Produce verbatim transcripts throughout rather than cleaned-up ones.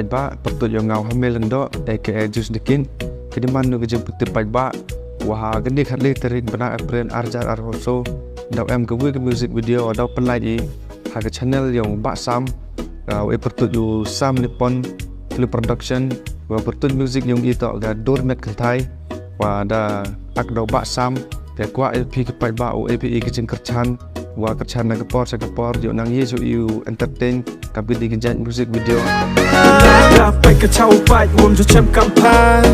Ba pyrtuit ïa u Ngau Hame Lyngdoh aka Juice the King. Ka dei man u ka jingpyntip paidbah wa ha ka dei khatlai tarik bnai April arhajar arphew saw daw em kawei ka music video daw pynlait i ha ka channel ïa u Bah Sam, uh, u pyrtuit u Sam Nippon Film Production, wa pyrtuit music ïa u ito ka Dur Met Kynthai, wa da ak daw Bah Sam. Te kwah ïa phi ki paidbah u ap i ka jingkyrchan, wa kyrchan na ka por sha ka por, ïoh nang ïa ju ïa u entertain ka bit di ka jait music video. Ka pait ka chaw pait wom ju chem kam phai.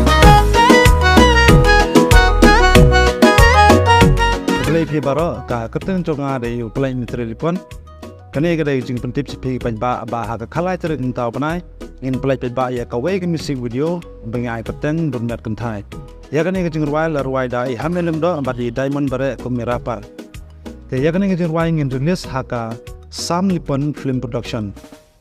Khublei phi baroh, ka kyrteng jong nga dei u Pynlait Myntri Lipon. Kane ka dei ka jingpyntip sha phi paidbah ba ha ka khatlai tarik mynta u bnai ngin pynlait paidbah ïa kawei ka music video ba ngi ai kyrteng Dur Met Kynthai. Ïa kane ka jingrwai la rwai da i Hame Lyngdoh bad i Diamond Bareh kum i rapper. Te ïa kane ka jingrwai ngin release ha ka Sam Lipon Film Production.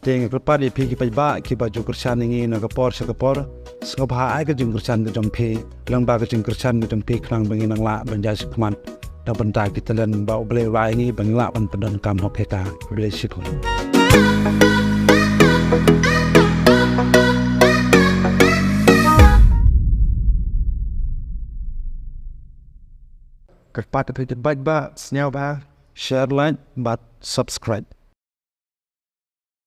Te nga kyrpad ïa phi ki paidbah kiba ju kyrshan ïa ngi na ka por sha ka por, sngewbha ai ka jingkyrshan ka jong phi, lyngba ka jingkyrshan ka jong phi khnang ba ngin nang lah ban ïa shikmat da bynta ki talent ba U Blei u ai ïa ngi ba ngin lah ban pyndonkam hok ïa ka. U Blei shikmat. Kyrpad ïa phi ki paidbah sngewbha share, like bad subscribe.